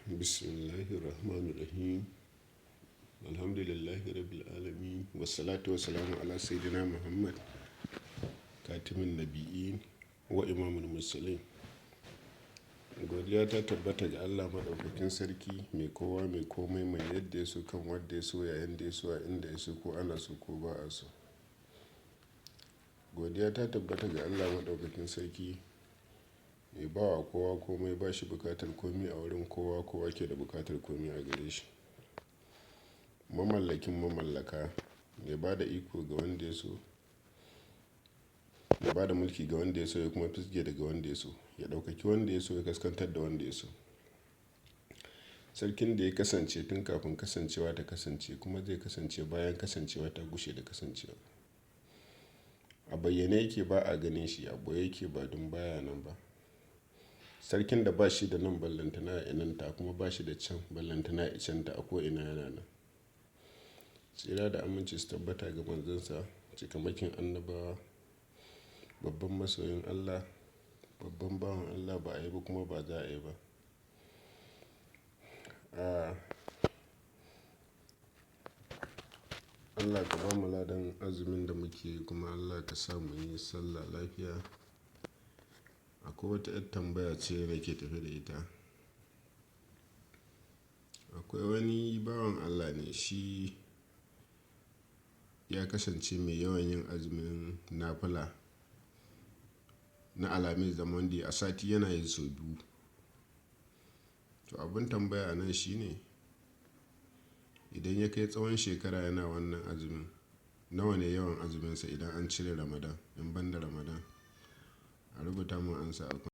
Bismillahirrahmanirrahim. Alhamdulillahi rabbil alamin. Wassalatu wassalamu ala sayyidina Muhammad, katimin nabiyyin wa imamul mursalin. Godiya ta tabbata ga Allah Maɗaukakin Sarki, mai kowa, mai komai, mai yadda ya so kan wanda ya so, yayin da ya so, a inda ya so, ko ana so ko ba a so. Godiya ta tabbata ga Allah Maɗaukakin Sarki, mai bawa kowa komai, ba shi buƙatar komi a wurin kowa, kowa ke da buƙatar komi a gare shi. Mamallakin mamallaka, mai ba da iko ga wanda ya so, mai ba da mulki ga wanda ya so ya kuma fisge daga wanda ya so, ya ɗaukaki wanda ya so ya kaskantar da wanda ya so. Sarkin da ya kasance tun kafin kasancewa ta kasance kuma zai kasance bayan kasancewa ta gushe da kasancewa. A bayyane yake ba a ganin shi, a ɓoye yake ba dun baya nan ba. Sarkin da ba shi da nan ballantana ya inanta kuma ba shi da can ballantana ya icenta, a ko ina yana nan. Tsira da aminci su tabbata ga manzansa, cikamakin annabawa, babban masoyin Allah, babban bawan Allah ba a yi ba kuma ba za a yi ba. Allah ka bamu ladan azumin da muke yi kuma Allah ka sa mu yi sallah lafiya. Akwai wata 'yar tambaya ce nake tafe da ita. Akwai wani bawan Allah ne shi ya kasance mai yawan yin azumin nafila na Alhamis da Monday, a sati yana yin sau biyu. To abin tambaya a nan shine, idan ya kai tsawon shekara yana wannan azumin, nawa ne yawan azuminsa idan an cire Ramadan, in ban da Ramadan? A rubuta mun amsa a.